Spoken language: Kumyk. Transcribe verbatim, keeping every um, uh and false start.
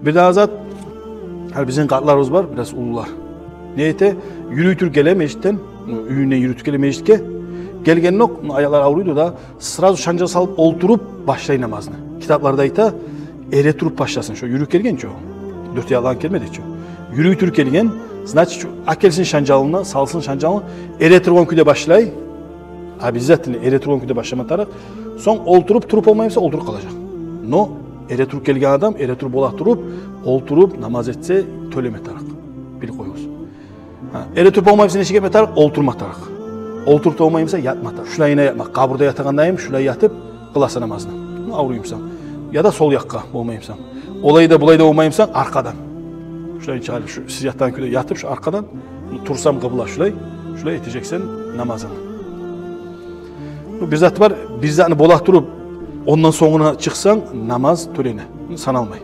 Бир дагъы зат, гьали бизин къартларыбыз бар, бираз уллулар. Не эте? Юрюй туруп геле межитден, уьюнден юрюй туруп геле межитге. Гелгендокъ, аякълар авруйду да, сразу шанжал салып олтуруп башлай намазны. Китапларда айта, эретуруп башласын. Шо юрюй гелген чи о. Дёрт аякълан гелмеди чи о. Юрюй туруп гелген, значит, шо алып гелсин шанжалын, салсын шанжалын, эретургъан кюйде башлай. Обязательно эретургъан кюйде башлама тарыкъ. Сонг олтуруп, туруп болмай буса, олтуруп къалажакъ. Но эретуруп гелген адам, эретуруп бола туруп, олтуруп намаз этсе, тёлеме тарыкъ. Билип къоюгъуз. Гьа, эретуруп болмай буса, нечик этме тарыкъ? Олтурма тарыкъ. Олтуруп да болмай буса, ятма тарыкъ. Шулайына ятма. Къабурда ятагъанда йимик шулай ятып къыласан намазны. Ну, авруй бусанг. Яда сол якъгъа болмай бусанг. Олай да, булай да болмай бусанг, аркъадан. Шулай чыгъарып, шу, сиз ятагъан кюйде ятып, шу аркъадан, ну, турсам къыбла шулай, шулай этежексен намазынгны. Ну, бир зат бар, бир затны бола туруп, ондан сонгуна чыкъсанг, намаз тёлене. Ну, саналмай.